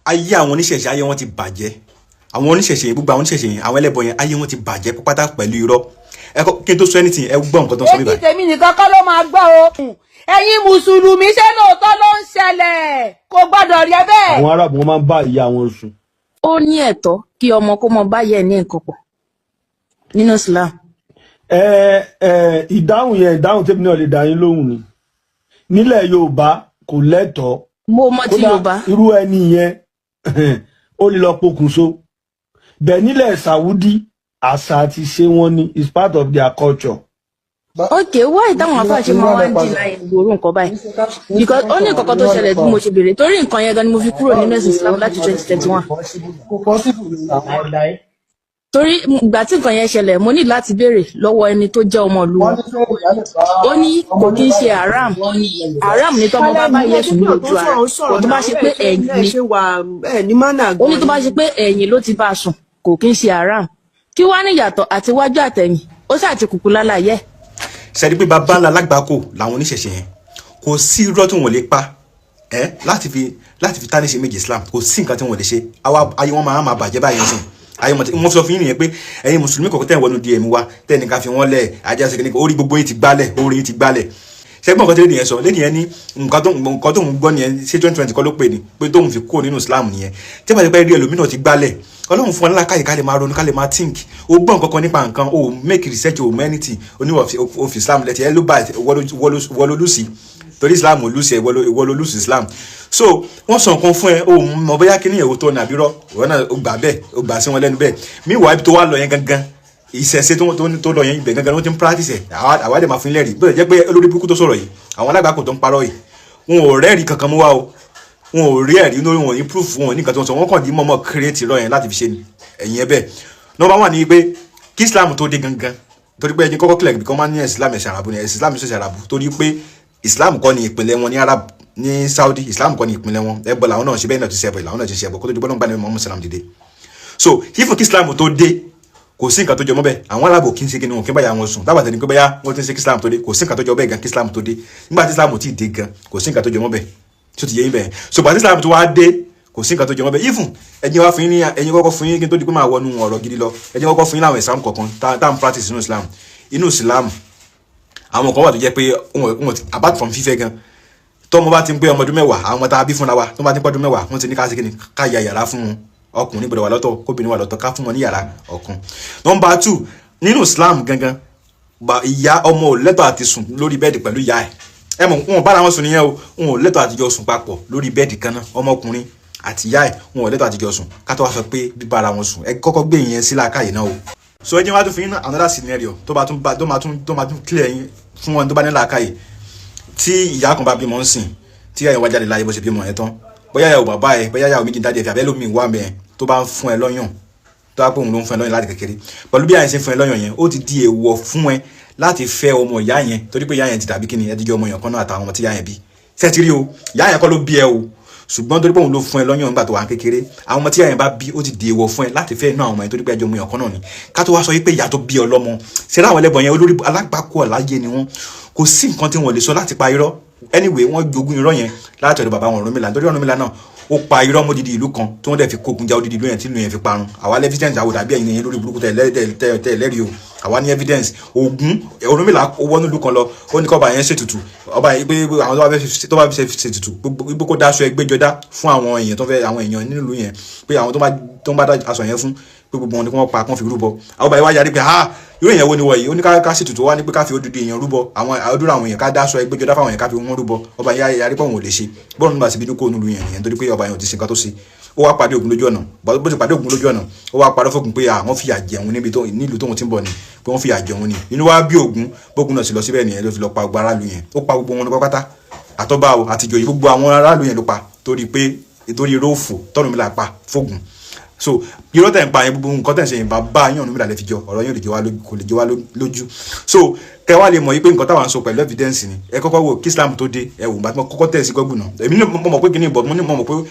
Ayé àwọn oníṣẹ̀ṣe, ayé wọn ti bàjẹ́. Àwọn oníṣẹ̀ṣe, gbogbo àwọn oníṣẹ̀ṣe yẹn, àwọn ẹlẹ́bọ yẹn, ayé wọn ti bàjẹ́ pátá pẹ̀lú irọ́. Ẹ kọ́ kí n tó sọ anything, ẹ gbọ́ nǹkan tó ń sọ mí Etí báyìí. tèmi nìkan kọ́ ló máa gbọ́ o. Ẹ̀yin mùsùlùmí, ṣé lóòótọ́ ló ń ṣẹlẹ̀? Kò gbọ́dọ̀ rí ẹ bẹ́ẹ̀. Àwọn Arab, wọn máa ń bá ìyá wọn sùn. Ó ní ẹ̀tọ́ kí ọmọ kó mọ báyẹ̀ ní nǹkan pọ̀ nínú Islam? Ẹ ẹ, ìdáhùn yẹn, ìdáhùn tèmi náà lè dá yín lóhùn ni, nílẹ̀ Yorùbá kò lẹ́tọ̀ọ́. Mo mọ ti Kódà Yorùbá. irú ẹni yẹn, ó lè lọ pokùnso bẹ́ẹ̀. Nílẹ̀ Saudi, àṣà àti ṣe wọn ni, is part of their culture. Ok, why táwọn afáà ṣe máa wá ń deny ìgboro nǹkan báyìí? Because ó ní nǹkan kan tó ṣẹlẹ̀ tí mo ṣe béèrè, torí nǹkan yẹn gan ni mo fi kúrò nínú ẹ̀sìn Islam láti 2021. Kò possible. Torí ìgbà tí nǹkan yẹn ṣẹlẹ̀, mo ní láti béèrè lọ́wọ́ ẹni tó jẹ́ ọmọ ìlú Wọ́n wọn. ní ṣé ìyá lè bá Ó ní kò kí ń ṣe haram. Haram ní tọmọ bá bá yẹ sùn ní ojú ara kò, tó bá ṣe pé ẹ̀yìn ni. Ṣe wà ẹ ní mánà. Ó ní tó bá ṣe pé ẹ̀yìn ló ti bá a sùn, kò kí ń ṣe haram. Kí wá ní ìyàtọ̀ àti iwájú àtẹ̀yìn? Ó ṣáà ti kùkù lálàyé. Ṣẹ́ni pé bàbá ńlá lágbàákò làwọn oníṣẹ̀ṣe yẹn. Kò sí irọ́ tí wọ́n lè pa ẹ́ láti fi tarnish image Islam. Kò sí nǹkan tí wọ́n lè ṣe. Àwa ayé wọn máa bàjẹ́ báyìí sìn. Ayé wọn wọ́n sọ fún yín nìyẹn pé ẹ̀yin mùsùlùmí kọ̀ọ̀kan tẹ̀ ń wọnú DM wa, tẹ̀ ní ká fi wọ́n lẹ̀ ajá sí kìnìkan, orí gbogbo yín ti gbálẹ̀, orí yín ti gbálẹ̀. Ṣẹ́gbọ́n nǹkan tí lady yẹn sọ? Lady yẹn ní nǹkan tó ń gbọ́ nìyẹn. Ṣé 2020 kọ́ ló pè ní pé tóun fi kúrò nínú Islam nìyẹn? Tí wọ́n bá ti pẹ́ rí ẹlòmíràn ti gbálẹ̀, Ọlọ́run fún ọ ńlá káyìí ká lè máa ronú, ká lè máa think. O gbọ́ nǹkan kan nípa nǹkan, o make research, o mọ anything, oníwọ̀ o fi Islam lẹ́tì ẹ ló bá wọ́ ló lùsì, torí Islam ò lùsì ẹ, ìwọ ló lùsì Islam. So wọ́n sọ nǹkan fún ẹ, o mọ̀ bóyá kí ni èwo tó ní àbírọ́. Ìwọ náà o gbà bẹ́ẹ̀, o gbà sí wọn lẹ́nu bẹ́ẹ̀. Meanwhile, ibi tó wà lọ yẹn gangan, ìṣẹ̀ṣe tó lọ yẹn, ibẹ̀ gangan ló ti ń practice ẹ̀. Àwa dẹ̀ máa fún ilé rí bó ṣe jẹ́ pé olórí burúkú tó sọ̀rọ̀ yìí, àwọn alágbàkọ̀ tó ń parọ́ yìí, wọn ò rẹ́ẹ̀rí kankan mú wá o. Wọn ò rí ẹ̀rí lórí wọn, ò ní proof, wọn ò ní nǹkan tó ń sọ. Wọn kàn dín mọ́mọ́ create irọ́ yẹn láti fi ṣe ni. Ẹ̀yìn ẹ bẹ́ẹ̀, number one ni pé kí Islam tó dé gangan, torí pé ẹni kọ́kọ́ clear bí kò máa ní Islam ẹ̀sìn Arabu ni. Ẹ̀sìn Islam ṣẹ̀ṣẹ̀ Arabu, torí pé Islam kọ́ ni ìpìlẹ̀ wọn ní Arab, ní Saudi. Islam kọ́ ni ìpìlẹ̀ wọn. Ẹbọ làwọn náà ṣe bẹ́ẹ̀ náà ti ṣe, ẹbọ làwọn náà ti ṣe, ẹbọ kó tó di bọ́lá ń gbà ní Muhammad salam dìde. So ifo kí Islam tó dé, kò sí nǹkan tó jọ mọ́ bẹ́ẹ̀. Àwọn aláàbò kí n ṣe kí ni wọn kí n bá ya wọn sùn dábàá tẹni pé báyà wọ́n ti ń ṣe kí Islam tó dé. Kò sí nǹkan tó jọ bẹ́ẹ̀ gan kí Islam tó dé. Nígbà tí Islam ò tí ì dé gan, kò sí nǹkan tó jọ mọ́ bẹ́ẹ̀ tó ti yé yín bẹ́ẹ̀. So gbà tí Islam tó wá dé, kò sí nǹkan tó jọ mọ́ bẹ́ẹ̀. Even ẹ̀yin wá fún yín ní, ẹ̀yin kọ́kọ́ fún yín kí n tó di pé máa wọnú ọ̀rọ̀ gidi lọ, ẹ̀yin kọ́kọ́ fún yín láwọn Islam kọ̀ọ̀kan tá ń practice inú Islam. Inú Islam, àwọn kan wà tó jẹ́ pé wọn apart from fífẹ́ gan, tọ́mọ bá ti ń pé ọmọ ọdún 10, àwọn ọmọ tá a bí fúnra wa, tó bá ti ń pé ọdún 10, wọ́n ti ní ká ṣe kíni, ká ya yàrá fún wọn. Ọkùnrin gbọ́dọ̀ wà lọ́tọ̀, kóbìnrin wà lọ́tọ̀, ká fún wọn ní yàrá ọ̀kan. Number two, nínú Islam gangan, ìyá ọmọ ò lẹ́tọ̀ọ́ àti sùn lórí bẹ́ẹ̀dì pẹ̀lú ìyá ẹ̀. Ẹ mọ̀ wọn bára wọn sùn nìyẹn o. Wọn ò lẹ́tọ̀ọ́ àti jọ sùn papọ̀ lórí bẹ́ẹ̀dì kan náà. Ọmọkùnrin àti ìyá ẹ̀, wọn ò lẹ́tọ̀ọ́ àti jọ sùn, ká tó wá sọ pé bíbára wọn sùn. Ẹ kọ́kọ́ gbé ìyẹn sí làákàyè náà o. So ẹ jẹ́ wá tún fi yín another scenario tó bá tún bá tó máa tún clear yín fún wọn tó bá ní làákàyè. Tí ìyá kan bá bímọ ń sìn, tí ìyá yẹn wá jáde láyé, bó ṣe bímọ yẹn tán, bóyá ìyàwó bàbá ẹ, bóyá ìyàwó méjì dáadé ẹ fi abẹ́ lómi wà mẹ́ẹ̀, tó bá ń fún ẹ lọ́yàn, tó bá pé òun ló ń fún ẹ lọ́yàn láti kékeré, pẹ̀lú bí àyẹn ṣe ń fún ẹ lọ́yàn yẹn, ó ti di èèwọ̀ fún ẹ láti fẹ́ ọmọ ìyá yẹn, torí pé ìyá yẹn ti dàbí kíni, ẹ ti jẹ́ ọmọ yẹn kan náà àtàwọn ọmọ tí ìyá yẹn bí. Ṣé ti rí o? Ìyá yẹn kọ́ ló bí ẹ o, ṣùgbọ́n torí pé òun ló fún ẹ lọ́yàn nígbà tó wà ní kékeré, àwọn ọmọ tí ìyá yẹn bá bí, ó ti di èèwọ̀ fún ẹ láti fẹ́ inú àwọn ọmọ yẹn, torí pé ẹjọ́ ọmọ yẹn kan náà ni. Ká tó wá sọ pé ìyá tó bí ọ lọ́mọ. Ṣe láwọn ẹlẹ́bọn yẹn, olórí alágbàkọ láyé ni wọ́n. Kò sí nǹkan tí wọ́n lè sọ láti pa irọ́. Anyway, wọ́n jogún irọ́ yẹn láti ọ̀dọ̀ bàbá wọn Ọ̀rúnmìlà, nítorí Ọ̀rúnmìlà náà ó pa irọ́ mọ́ odidi ìlú kan, tí wọ́n dẹ̀ fi kógun ja odidi ìlú yẹn, tí ìlú yẹn fi parun. Àwa lẹ́ evidence, àwọn dàbí ẹ̀yin yẹn lórí burúkú tẹ̀ lẹ́rìí o. Àwa ní evidence. Ògún Ọ̀rúnmìlà, ó wọnú ìlú kan lọ, ó ní kọ́ba yẹn ṣètùtù. Ọba yẹn pé àwọn tó bá fẹ́ ṣètùtù gbogbo, kó dáṣọ ẹgbẹ́jọdá fún àwọn èèyàn tó fẹ́, àwọn èèyàn nílùú yẹn, pé àwọn tó ń bá dá aṣọ yẹn fún, pé gbogbo wọn ni kí wọ́n pa, kí wọ́n fi rúbọ. Àwọn ọba yẹn wá yarí pé, "Ha, irú èèyàn wo ni wọ̀ yìí?" Ó ní ká ṣètùtù wá ní pé ká fi odidi èèyàn rúbọ, àwọn àdúrà àwọn èèyàn, ká dáṣọ ẹgbẹ́jọdá fáwọn èèyàn, ká fi wọ́n rúbọ. Ọba yẹn yarí pé òun ò lè ṣe bọ́ọ̀lù. Nígbà síbi kó nílùú yẹn nìyẹn, torí pé ọba yẹn ò ti ṣe nǹkan tó ṣe. Ó wá pàdé Ògún lójú ọ̀nà. Bó ti pàdé Ògún lójú ọ̀nà, ó wá parọ́ fógun pé àwọn fìyà jẹun níbi tó nílùú tóun ti ń bọ̀ ni, pé wọ́n fìyà jẹun ni. Inú wa bí Ògún. Bógun náà sì lọ síbẹ̀ nìyẹn, ló fi lọ pa gbogbo aráàlú yẹn. Ó pa gbogbo wọn ní pápátá, àtọ́ba o àtìjòyè, gbogbo àwọn aráàlú yẹn ló pa, torí pé torí irọ́ òfò tọ́rùnmìlà pa fógun. So irọ́ tẹ̀ ń pa yẹn, gbogbo nǹkan tẹ̀ ń ṣe yẹn, bàbá yín Ọ̀rúnmìlà lè fi jọ ọ̀rọ̀ yín ò lè jọ wá lójú, kò lè jọ wá lójú. So kẹ wá lè mọ̀ yí pé nǹkan táwọn ń sọ pẹ̀lú evidence ni. Ẹ kọ́kọ́ wò kí Islam tó dé. Ẹ wò bá tí mo kọ́kọ́ tẹ̀ sí Google náà, èmi ní mo mọ̀ pé kíní bọ̀, mo ní mo mọ̀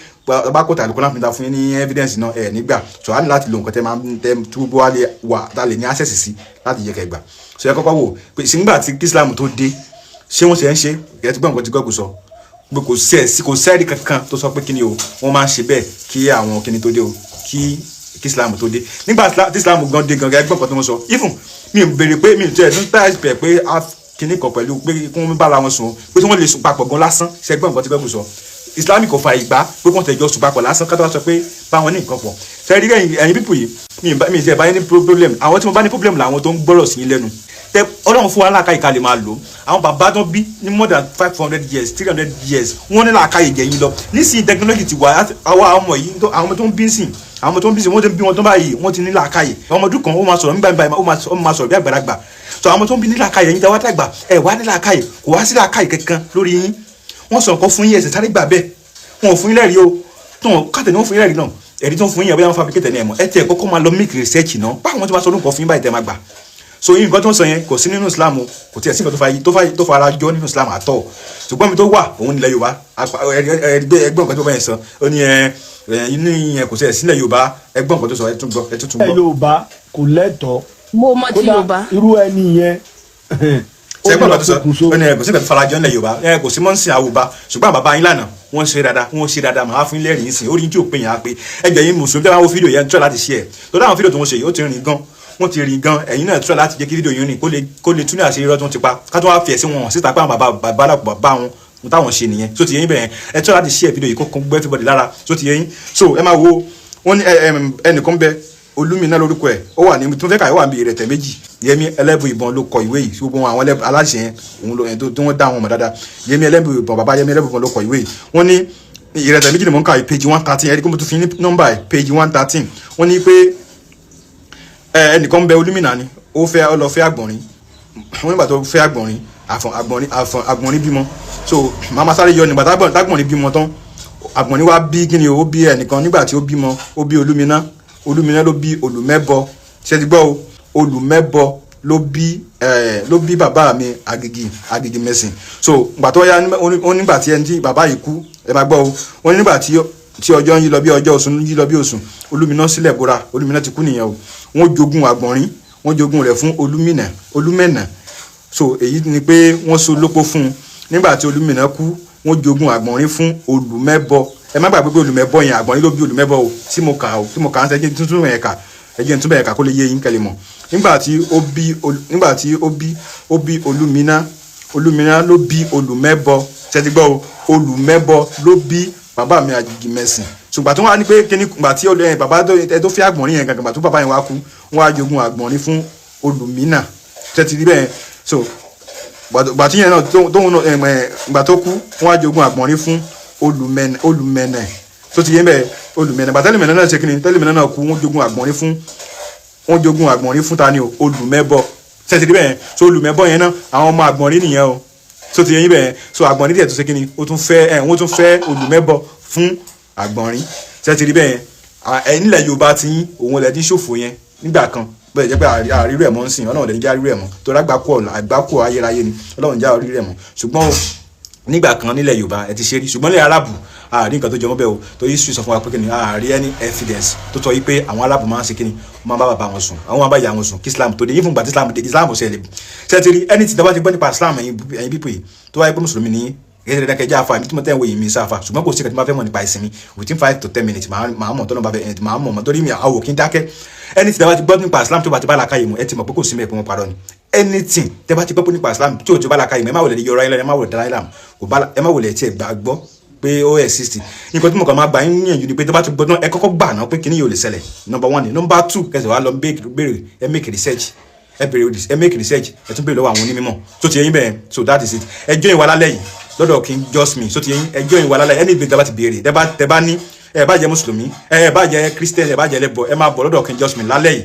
pé bá kó tàbí kó láǹfìdá fún yín ní evidence náà ẹ nígbà. So a ní láti lo nǹkan tẹ máa ń tẹ tí gbogbo wa lè wà tá a lè ní access sí láti yẹ kẹ gbà. So ẹ kọ́kọ́ wò pé sígbà tí kí Islam tó dé, ṣé wọ́n ṣe ń ṣe? Ẹ ti gbọ́ nǹkan tí Google sọ. Pé kò sí ẹ̀ kò sẹ́ẹ̀rì kankan tó sọ pé kí ni o, wọ́n máa ń ṣe bẹ́ẹ̀ kí àwọn kíni tó dé o, kí Islam tó dé. Nígbà tí Islam gan dé gangan, ẹgbọ́n kan tó ń sọ. Even mi ò béèrè pé mi ò tiẹ̀ tún táyà pẹ̀ pé a kíní kan pẹ̀lú pé kí wọ́n bára wọn sùn, pé tí wọ́n lè sùn papọ̀ gan lásán. Ṣẹgbọ́n nǹkan tí Bible sọ? Islamic kò fa ìgbà pé kí wọ́n tẹ̀jọ́ sùn papọ̀ lásán, ká tó wá sọ pé báwọn ní nǹkan pọ̀. Ṣe rí ẹ̀yin people yìí, mi ì tiẹ̀ bá yín ní problem. Àwọn tí mo bá ní problem làwọn tó ń gbọ́rọ̀ sí yín lẹ́nu. Tẹ Ọlọ́run fún wa làákàyè ká lè máa lò. Àwọn bàbá tó bí ní more than 500 years, 300 years, wọ́n ní làákàyè jẹ yín lọ. Nísìnyí technology ti wà. Àwọn ọmọ yìí, àwọn ọmọ tó ń bí sìn, àwọn ọmọ tó ń bí sìn, wọ́n ti ń bí wọn tó báyìí, wọ́n ti ní làákàyè. Ọmọ ọdún kan, ó máa sọ̀rọ̀ nígbà nígbà, ó máa sọ̀rọ̀ bí àgbàlagbà. So àwọn ọmọ tó ń bí ní làákàyè, yín dáwọ́ dàgbà, ẹ̀ wá ní làákàyè, kò wá sí làákàyè kankan lórí yín. Wọ́n sọ nǹkan fún yín, ẹ̀sẹ̀ sáré gbà bẹ́ẹ̀. Wọn ò fún yín lẹ́rìí o. Tó wọn káàtẹ̀ ni wọ́n fún yín lẹ́rìí náà, ẹ̀rí tó ń fún yín yẹn, bóyá wọ́n fabricate ní ẹ̀mọ́. Ẹ tiẹ̀ kọ́kọ́ máa lọ make research náà. Báwo wọ́n ti máa sọ orúkọ fún yín báyìí tẹ́ máa gbà? So nǹkan tó ń sọ yẹn kò sí nínú Islam o. Kò tiẹ̀ sí nǹkan tó fara jọ nínú Islam àtọ̀. Ṣùgbọ́n mi tó wà òun nílẹ̀ Yorùbá. Ẹgbẹ́ nǹkan tó bá yẹn sọ, ó ní ẹ inú yẹn kò sí ẹ̀ sílẹ̀ Yorùbá. Ẹgbọ́n nǹkan tó sọ, ẹ tún gbọ́, ẹ tún tún Ẹ gbọ́. Yorùbá kò lẹ́tọ̀ọ́. Mo mọ ti Kódà Yorùbá. irú ẹni yẹn, ó Ṣẹgbọn lọ kan tó sọ, pokùnso. ó ní ẹ kò sí nǹkan tó farajọ nílẹ̀ Yorùbá, ẹ kò sí mọ́ǹsìn àwòbá. Ṣùgbọ́n bàbá yín lánàá, wọ́n ṣe dáadáa, wọ́n ṣe dáadáa. Màá fún ilé rìn sìn orí tí ò pé yẹn á pé ẹgbẹ́ yín mùsùlùmí tẹ́ bá wo fídíò yẹn, try láti share tó dáhùn. Fídíò tó ń ṣe yìí, ó ti rìn gan, wọ́n ti rìn gan. Ẹ̀yin náà try láti jẹ́ kí fídíò yìí rìn, kó lè tún ní àṣírí irọ́ tó ń ti pa, ká tó wá fi ẹ̀sìn wọn síta pé àwọn bàbá bàbá bàbá wọn ohun táwọn ṣe nìyẹn. So ti yẹ yín bẹ́ẹ̀, ẹ try láti share fídíò yìí kó kún gbọ́ everybody lára. So ti yẹ yín. So ẹ máa wo, wọ́n ní ẹnìkan bẹ, Olúmínà lórúkọ ẹ̀. Ó wà ní tó fẹ́ kà, ó wà ní Ìrẹ̀tẹ̀ Méjì. Yẹmí Ẹlẹ́bù Ìbọn ló kọ ìwé yìí. Gbogbo àwọn aláṣẹ yẹn, òun ló ẹ̀ tó wọ́n dá àwọn ọmọ dáadáa. Yẹmí Ẹlẹ́bù Ìbọn, bàbá Yẹmí Ẹlẹ́bù Ìbọn ló kọ ìwé yìí. Wọ́n ní Ìrẹ̀tẹ̀ Méjì ni mò ń kà yìí, page 113. Ẹ̀rí kó mo tún fi ní nọ́mbà ẹ̀, page 113. Wọ́n ní pé ẹnìkan bẹ, Olúmínà ni. Ó fẹ́, ó lọ fẹ́ àgbọ̀nrín. Wọ́n nígbà tó fẹ́ àgbọ̀nrín, àfọ̀n àgbọ̀nrín, àfọ̀n àgbọ̀nrín bímọ. So màmá sáré yọ nígbà tágbọ̀nrín bímọ tán, àgbọ̀nrín wá bí kíni o, ó bí ẹnìkan. Nígbà tí ó bímọ, ó bí Olúminá. Olúminá ló bí Olùmẹ́bọ. Ṣe ti gbọ́ o? Olùmẹ́bọ ló bí ẹ ló bí bàbá mi Àgìgì, Àgìgì Mẹ́sìn. So ìgbà tó yá, ó nígbà tí ẹni tí bàbá yìí kú, ẹ máa gbọ́ o. Wọ́n ní nígbà tí ọjọ́ ń yí lọ bí ọjọ́, oṣù ń yí lọ bí oṣù, Olúminá sílẹ̀ bóra. Olúminá ti kú nìyẹn o. Wọ́n jogún àgbọ̀nrín, wọ́n jogún rẹ̀ fún Olúmínà, Olúmẹ̀nà. So èyí ni pé wọ́n so lópo fún un. Nígbà tí Olúmínà kú, wọ́n jogún àgbọ̀nrín fún Olùmẹ́bọ. Ẹ má gbàgbé pé Olùmẹ́bọ yẹn, àgbọ̀nrín ló bí Olùmẹ́bọ o. Tí mo kà o, tí mo kà ń sẹ́jẹ́ tuntun yẹn kà, ẹjẹ́ tún bẹ̀rẹ̀ kà kó lè yé yín kẹ́lẹ́ mọ̀. Nígbà tí ó bí Olúmínà, Olúmínà ló bí Olùmẹ́bọ. Ṣe ti gbọ́ o? Olùmẹ́bọ ló bí bàbá mi Àjìgì Mẹ́sìn. Ṣùgbọ́n tó wá ní pé kíní gbà tí bàbá tó fi àgbọ̀nrín yẹn gangan, gbà tó bàbá yẹn wá kú, wọ́n á jogún àgbọ̀nrín fún Olùmínà. Ṣe ti rí bẹ́ẹ̀? So gbà tí yẹn náà tóun náà gbà tó kú, wọ́n á jogún àgbọ̀nrín fún Olùmẹ̀nẹ̀, Olùmẹ̀nẹ̀ tó ti yé bẹ́ẹ̀, Olùmẹ̀nẹ̀. Gbà tẹ́lẹ̀mẹ̀nẹ̀ náà ṣe kíni, tẹ́lẹ̀mẹ̀nẹ̀ náà kú, wọ́n jogún àgbọ̀nrín fún ta ni o? Olùmẹ́bọ. Ṣe ti rí bẹ́ẹ̀? So Olùmẹ́bọ yẹn náà, àwọn ọmọ àgbọ̀nrín nìyẹn o. So ti yé yín bẹ́ẹ̀? So àgbọ̀nrín díẹ̀ tó ṣe kíni, ó tún fẹ́ ẹ̀, wọ́n tún fẹ́ Olùmẹ́bọ fún àgbọ̀nrín. Ṣe ti rí bẹ́ẹ̀? Ẹ nílẹ̀ Yorùbá ti yín, òun lẹ̀ ti ń ṣòfò yẹn nígbà kan bẹ́ẹ̀ jẹ́ pé àrírú ẹ̀ mọ́ ń sìn. Ọlọ́run lè jẹ́ àrírú ẹ̀ mọ́, torí àgbákò ayérayé ni. Ọlọ́run jẹ́ àrírú ẹ̀ mọ́. Ṣùgbọ́n o, nígbà kan nílẹ̀ Yorùbá ẹ ti ṣe rí, ṣùgbọ́n nílẹ̀ Arábù àárín nǹkan tó jọmọ́ bẹ́ẹ̀ o, torí history sọ fún wa pé kíni, àárí any evidence tó tọ́ yí pé àwọn Arábù máa ń ṣe kíni, wọ́n máa bá bàbá wọn sùn, àwọn máa bá ìyá wọn sùn kí Islam tó dé. Even gbà tí Islam dé, Islam ò ṣẹlẹ̀. Ṣe ti rí anything tó bá ti gbọ́ nípa Islam, ẹ̀yin people yìí tó wáyé pé mùsùlùmí ní gẹ́gẹ́ dandan kẹjá afa mi tí mo tẹ́ ń wo yìí, mi sáfa. Ṣùgbọ́n kò sí nǹkan tí mo bá fẹ́ mọ̀ nípa ìsinmi, within 5 to 10 minutes màá mọ̀ tọ́nà bá fẹ́ màá mọ̀ torí mi àwò kí n dákẹ́. Anything tí a bá ti gbọ́ nípa Islam tó bá ti bá làákàyè mu, ẹ ti mọ̀ pé kò sí mẹ́ pé wọ́n parọ́ ni. Anything tẹ́ bá ti gbọ́ nípa Islam tí ò ti bá làákàyè mu, ẹ má wọlé yọra ẹ lẹ́nu, ẹ má wọlé dára ẹ láàmú, kò bá, ẹ má wọlé tiẹ̀ gbàgbọ́ pé ó exist. Nǹkan tí mo kàn máa gbà yín níyànjú ni pé tó bá ti gbọ́ náà, ẹ kọ́kọ́ gbà náà pé kíní yóò lè ṣẹlẹ̀, number one ni. Number two, kẹsì wàá lọ béèrè, ẹ make research, ẹ béèrè, ẹ make research, ẹ tún béèrè lọ́wọ́ àwọn onímọ̀ tó ti yẹ yín bẹ́ẹ̀. So that is it. Ẹ join wa lálẹ́ yìí lọ́dọ̀ King Just Me. So ti yẹ yín, ẹ join wa lálẹ́. Ẹni ìbéèrè tẹ́ bá ti béèrè, tẹ́ bá ní, ẹ bá jẹ́ mùsùlùmí, ẹ bá jẹ́ Christian, ẹ bá jẹ́ ẹlẹ́bọ, ẹ máa bọ̀ lọ́dọ̀ King Just Me lálẹ́ yìí.